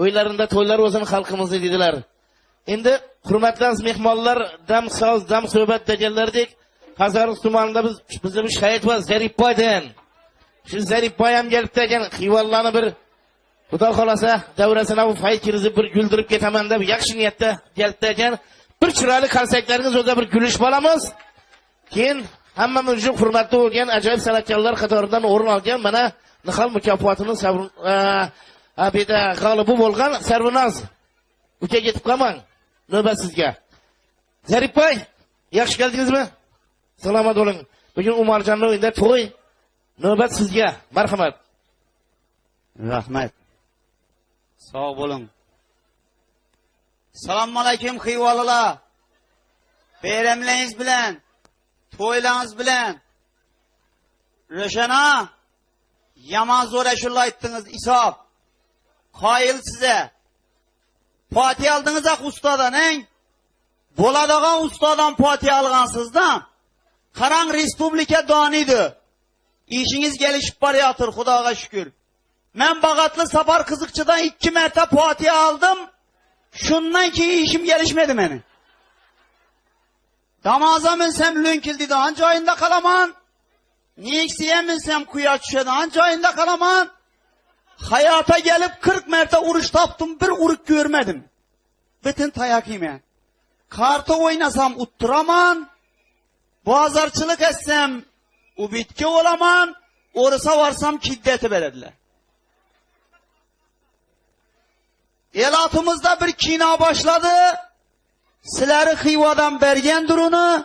Öýlerinde toýlar bolsun halkymyzny diýdiler. Indi hurmatly aziz mehmonlar, dam soz, dam söhbet degenlerdek Hazar tumanında biz bizni bir şahit var Zeripboy degan. Şu Zeripboy ham gelipdi ekan, Xivalarni bir Xudo xolasa davrasini bu fay kirgizib bir güldürüp ketaman deb yaxshi niyatda gelipdi ekan. Bir chiroyli konsertlaringiz o'zida bir gulish bolamiz. Keyin hammamiz uchun hurmatli bo'lgan ajoyib san'atkorlar qatoridan o'rin olgan mana Nihol mukofotini savr- a, a, bu yerda g'olibi bo'lgan Sarvinoz uka ketib qolmang. Navbat sizga. Zaripboy, yaxshi keldingizmi? Salomat bo'ling. Bugun Umarjonning uyida to'y. Navbat sizga. Marhamat. Rahmat. Sog' bo'ling. Assalomu alaykum Xiyvolilar. Bayramlaringiz bilan, to'ylaringiz bilan. Ro'shana, yomon zo'r ashula aytdingiz, isob. Qoyil size. Fatiha oldingiz aq ustadan, eng. Bo'ladigan ustadan fatiha olgansiz-da. Qarang, respublika doniydi. Ishingiz gelişip borayotir, Xudoga shukr. Men Bag'atli Sapar Qiziqchidan ikki marta fatiha oldim. Shundan keyin ishim gelişmedi meni. Damaza minsem lönkildi joyinda qalaman. Neksiye minsem quyosh tushadigan joyinda qalaman. Hayata gelip 40 marta urush topdim, bir uruk ko'rmadim. Bütün tayak yeme. Karta oynasam utturaman. Bozorchilik etsem ubitga olaman. O'risa varsam kiddeti beradilar. Elatımızda bir kino başladı. Sizleri Xiva'dan bergendir onu.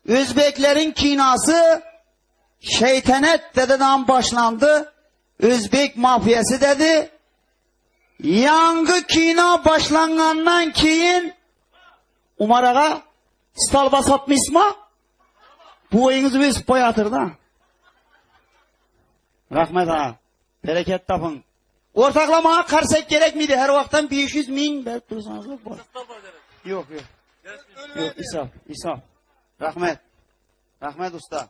Özbeklerin kinası şeytanet dededen başlandı. Özbek mafyası dedi. Yangı kino başlangandan keyin Umar ağa stalba satmışsın Boyunuz o'sib qo'yatir da. Rahmat ağa. Bereket tapın. O'rtoqlar manga qarsak kerakmidi? Har vaqtdan 500 ming berib tursangiz bor. Yo'q, yo'q. Yo'q, isob, isob. Rahmat. Rahmat usta.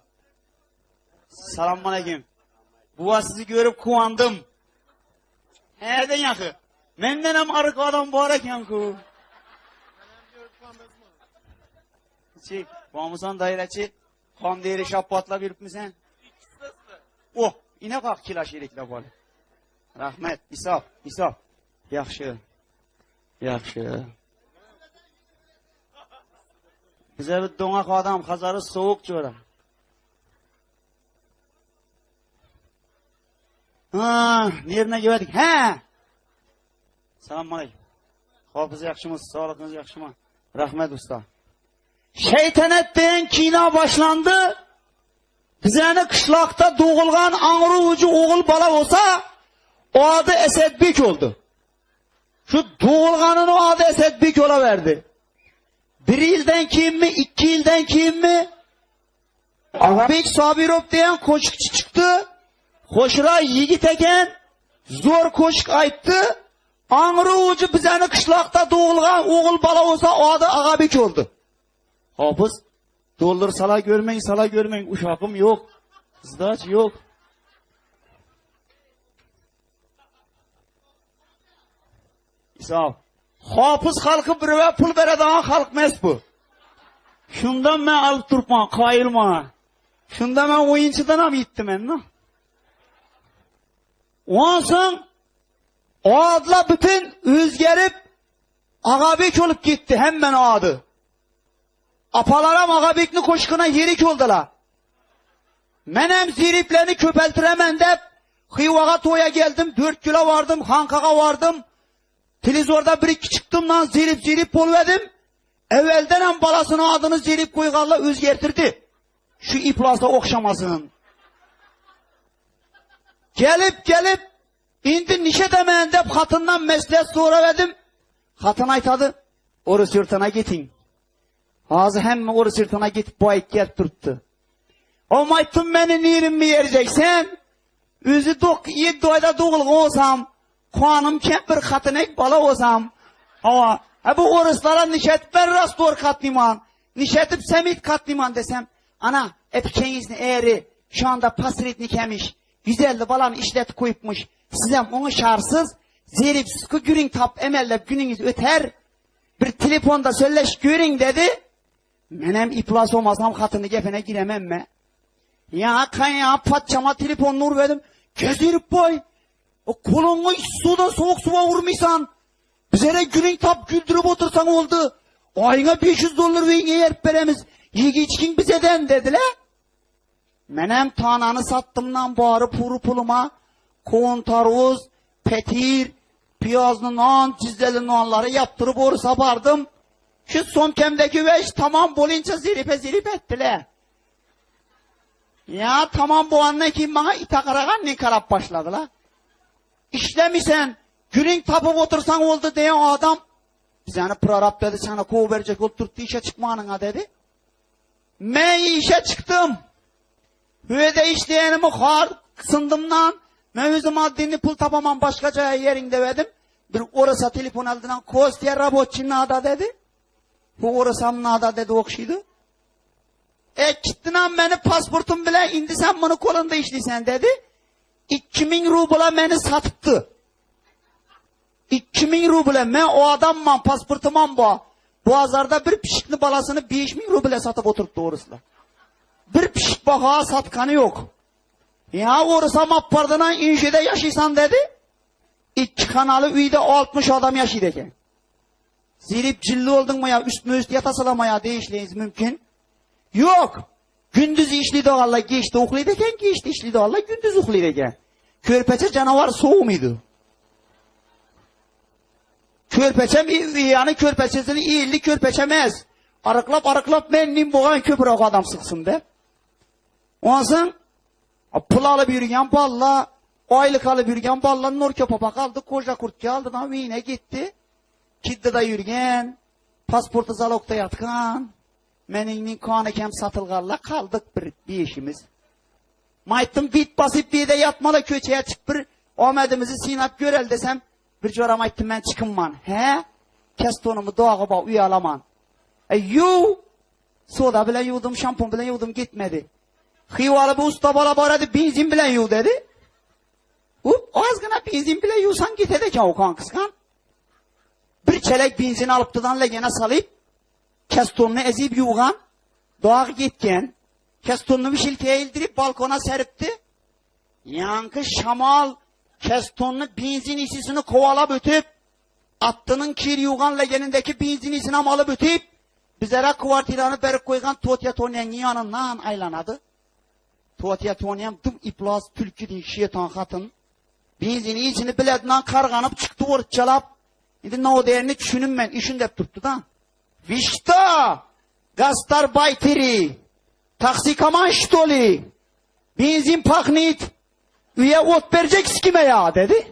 Assalomu alaykum. Buva sizni ko'rib quvondim. Nereden yakı? Menden ham arıq odam bor ekan-ku. Chi, bormisan doirachi? Qon deri shappatlab yuribmisan? Oh, ina qoq kilo sheriklar bor. Rahmat, isob, isob. Yaxshi. Yaxshi. Bize bir do'ngaq odam, Xazari sovuq jo'ra. Ha, nerine keldik? Ha. Assalomu alaykum. Hofiz yaxshimi? Sog'lig'ingiz yaxshimi? Rahmat usta. Shaytanat degan kino boshlandi. Bizani qishloqda tug'ilgan ang'ruvchi o'g'il bola bo'lsa, odi Asadbek oldi. Shu tug'ilganini odi Asadbek bo'laverdi. Bir yildan keyinmi, ikki yildan keyinmi Ag'abek Sobirov degan qo'shiqchi chiqdi. Qo'shiroy yigit ekan, zo'r qo'shiq aytdi. Ang'ruvchi bizani qishloqda tug'ilgan o'g'il bola bo'lsa, odi Ag'abek bo'ldi. Hofiz, dollar sala ko'rmang, sala ko'rmang, ushoqim yo'q. Zdach yo'q. Isob. Hofiz xalqi birova pul beradigan xalq emas bu. Shundan men olib turibman, qoyilman. Shunda men o'yinchidan ham yetdim endi. Ondan so'ng odlar butun o'zgarib Ag'abek bo'lib ketdi hammani odi. Apalar ham Ag'abekni qo'shig'ina yerik bo'ldilar. Men ham zeriplarni ko'paytiraman deb Xivaga to'ya keldim, 4 kilo vardım, Xonqaga vardım. Televizorda bir ikki chiqdim lan zerip zerip bo'lvadim. Evvelden ham balasini adını zerip qo'yganlar o'zgartirdi. Shu iflosga o'xshamasin. Gelip gelip endi nisha demen deb xotindan maslahat so'raverdim. Xotin aytadi, o'ris yurtına keting. Hozir hamma o'ris yurtına ketib boyib kelib turibdi. Ama aytdim meni nerimni yereceksen? O'zi do'q yetti oyda tug'ilgan bo'lsam, qonim kam bir xotinak bola bo'lsam, hava, ha bu o'rislarga nishatib ben rastor qatnayman, nishatib samit qatnayman desam, ana epikengizni eri şu anda pasretnik emiş, 150 balanı işletip koyupmuş. Siz ham onu şarsız, Zeripsiz ku gürüň tap emellep günüňiz öter. Bir telefonda sözleş görüň dedi. Menem iflas olmasam hatyny gepine giremem me. Ya kaya patçama telefon nur verdim. Gezirip boy. O kolunu suda soğuk suva vurmuşsan. Bizlere gülün tap güldürüp otursan oldu. Ayına 500 dolar verin eğer beremiz. Yegi içkin bizeden dediler. Menem tananı sattımdan bari puru puluma kontaruz, petir, piyazlı nan, cizleli nanları yaptırıp orusa bardım. Şu son kemdeki veş tamam bolinca ziripe zirip ettiler. Ya tamam bu anne ki bana ita karagan ne karap başladılar. İşlemisen, gülün tapıp otursan oldu diyen adam bizani prorab dedi sana kov verecek oturttu işe çıkmanına dedi. Men işe çıktım. Hüvede işleyenimi har sındımdan. Men özüm addini pul tapamam başkaca yerinde verdim. Bir orası telefon aldıdan Kostya rabotçi nada dedi. Bu orasam nada dedi okşuydu. E gittin beni pasportum bile indi sen bunu kolunda işleysen dedi. 2000 rubla beni satıptı. 2000 ruble men o adamman pasportumam bu. Boğazlarda bir pişikli balasını 5000 ruble satıp oturttu orasında. Bir pişik bağa satkanı yok. Ya orası mappardanan inşede yaşaysan dedi. İki kanalı üyde 60 adam yaşaydı eken. Zirip cilli oldun mu ya üst mü üst yatasılamaya değişleyiz mümkün. Yok. Gündüz işliydi Allah geçti uxlaydı eken, geçti işliydi Allah gündüz uxlaydı eken. Körpeçe canavar soğumuydu. Körpeçem yani körpeçesini iyili körpeçemez. Arıklap arıklap mennim boğan köpürek adam sıksın de. Ondan pul alıp yürüyen balla, aylık alıp yürüyen balla Nurke papak aldı, koca kurtki aldı, da yine gitti. Kiddi da yürüyen, pasportu zalokta yatkan, meninin kanı kem satılgarla kaldık bir, bir işimiz. Mayttım bit basıp bir de yatmalı köçeye çık bir Ahmet'imizi sinap görel desem bir coram aytdım ben çıkınman. He? Kes tonumu doğağa ba uyalaman. E yu soda bile yudum, şampun bile yudum gitmedi. Xivalı bu usta bala baradı benzin bile yu dedi. Hop azgına benzin bile yusan git ede ki o kan kıskan. Bir çelek benzin alıp tıdan legene salıp kestonunu ezip yuğan doğağa gitken kestonunu bir şilkeye ildirip balkona seripti. Yankı şamal kestonunu benzin isisini kovalap ötüp attının kir yuğan legenindeki benzin isini alıp ötüp bizlere kvartiranı berip koygan Totya Tonyan'ın yanından aylanadı. Totya Tonyan dım iflas tülkü din şeytan hatın. Benzini içini biledinden karganıp çıktı orçalap. Şimdi ne o değerini düşünün ben işin dep tuttu da. Vişta! Gastar baytiri! Taksikaman ştoli! Benzin paknit! Üye ot verecek kime ya dedi.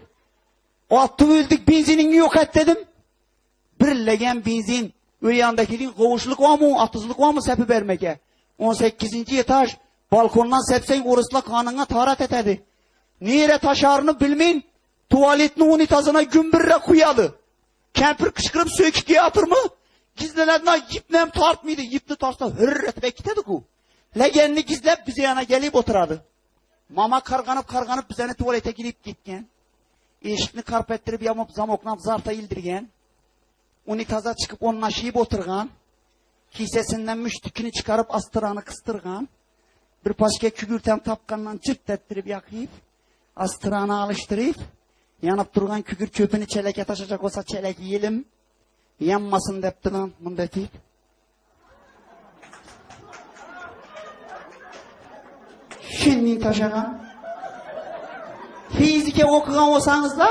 O attı öldük benzinini yok et dedim. Bir legen benzin Ü yandakinin kovuşluk var mı, atızlık var mı sepi vermeke? 18. etaj balkondan sepsen orasla kanına tarat etedi. Nere taşarını bilmeyin. Tuvaletini unitazına gümbürre kuyadı. Kempir kışkırıp sökük yatır mı? Gizlenedinden yipnem tartmıydı. Yipni tartsa hırr etip gitedi ku. Legenini gizlep bize yana gelip oturadı. Mama karganıp karganıp bizeni tuvalete girip gitken. Eşikni karp ettirip yamıp zamoknap zarta ildirgen. Unitaza çıkıp onunla aşıyıp oturgan. Kisesinden müştükünü çıkarıp astıranı kıstırgan. Bir paşke kükürten tapkandan çırt ettirip yakayıp. Astıranı alıştırıp. Yanıp durgan kükür çöpünü çeleke taşacak olsa çelek yiyelim. Yanmasın depti lan bunu deyip. Şimdi taşagan. Fizike okugan olsanız da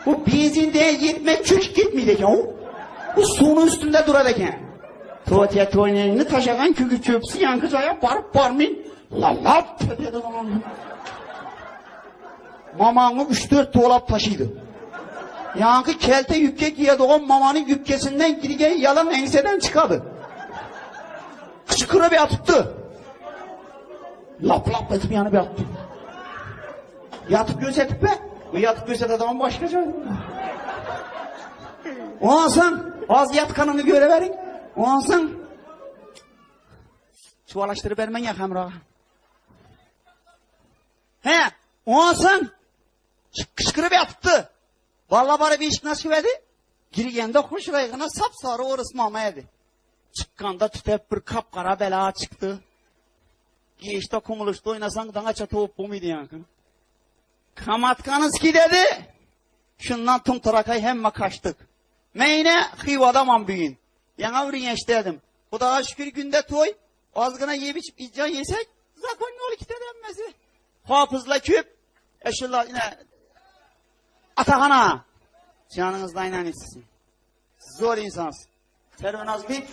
bu benzin de yetmek çürük gitmeyecek o. Bu suyun üstünde durar eken. Tuvalete tuvaletini taşagan kükür çöpsü yankı caya barıp barmayın. La lap dedi lan. Mamanı 3-4 dolap taşıydı. Yankı kelte yükke giyedi o mamanın yükkesinden girgen yalan enseden çıkadı. Kıçkıra bir atıttı. Lap lap edip yanı bir attı. Yatıp gözetip be. Bu yatıp gözet adamın başka. Ondan az yat kanını göreverin. Ondan çuvalaştırıp vermen ya hamra. He, ondan kışkırıp yattı. Valla baryp işikni açyp edi. Girgende hoş raýgyna sap-sary orus mama edi. Çykganda tütep bir kap-gara bela çykdy. Giçde kumuluşda oýnasaň daňaça towuk bolmaýdy ýaňky. Kamatkanyski dedi. Şundan tum-tarakay hemme kaçdyk. Men ine Hywadamam büyün. Ýaňa bir ýeňşdedim. Hudaga şükür günde toý. Azgına yiyip içip iccan yesek zakon ýoly kiter hemmesi. Hafızla küp. Eşullah ine Atahana. Canınızda inan etsin. Zor insansın. Servenaz bit.